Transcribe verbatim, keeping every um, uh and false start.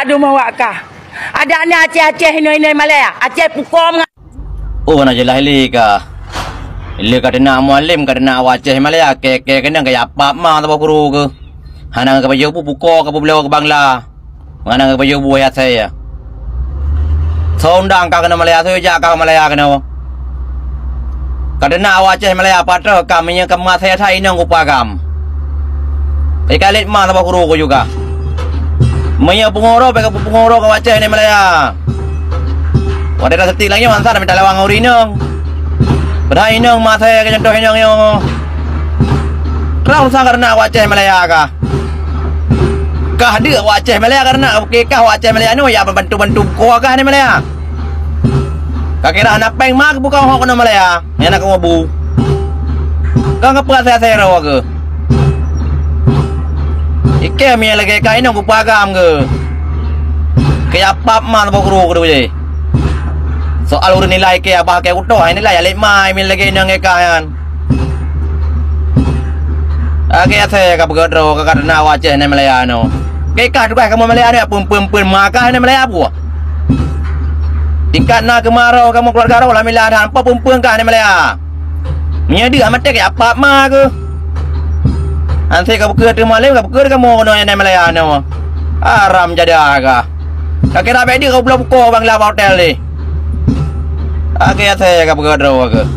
Dum awak kah. Adak na Aceh-Aceh inong-inong Malaya. Aceh pukom ngan. Oh, na jeulaih lé ka. Lé ka teunak Mualem, ka teunak awak Aceh Malaya, kèe-kèe keunong ka yapap ma saboh guru keuh. Hana ka pajoh bu puko ka peubloe keu Bangla. Hana ka pajoh bu yasée. Soe undang ka keunoe Malaya, soe jak ka Malaya keunoe. Ka teunak awak Aceh Malaya patroh ka meunyoe ka meuasée that inong kupa agam. Ikalét ma saboh guru keuh juga. Meunyoe peunguro, bèk ka peunguro ka wacée nyan Malaya. Watée taseutiek lagée nyan, mansa mita lawang ureueng inong. Padahai inong masa ka contoh inong nyoe. Terang urusan karena wacée Malaya kah. Kah deuk wacée Malaya karena oke kah wacée Malaya nyoe ya bantu-bantu bukoe kah ni Malaya. Ka kira hana péng ma keuh buka hok keunoe Malaya, nyang na keumu bu. Ka ngapa saya-saya rawa ke? Ike mi lagée ka inong kupa agam ke? Kaya pap ma boh guru ke je. Soal ureueng nilai ke abah ke utoh, nilai alek mai mi lagée inong ke ka nyan. Lagée asai ka peugah droe ka karena wacée nyan Malaya nyoe. Ke ka tugaih kamoe Malaya nyoe pun-pun-pun ma ka nyan Malaya buah. Tingkat na keumaroe kamoe keuluwarga roh lam ila dan peumpeueng kah nyan Malaya. Meunyoe deuek maté keu apap ma keuh. Ansé ka beukeue teuh malém ka beukeue kamoe keunoe nyan Malaya nyoe. Haram jadah kah. Ka kira bèk deuek ka bloe bukoe Bangla bak hotel deh. Akhé asai ka beukeue droe keuh.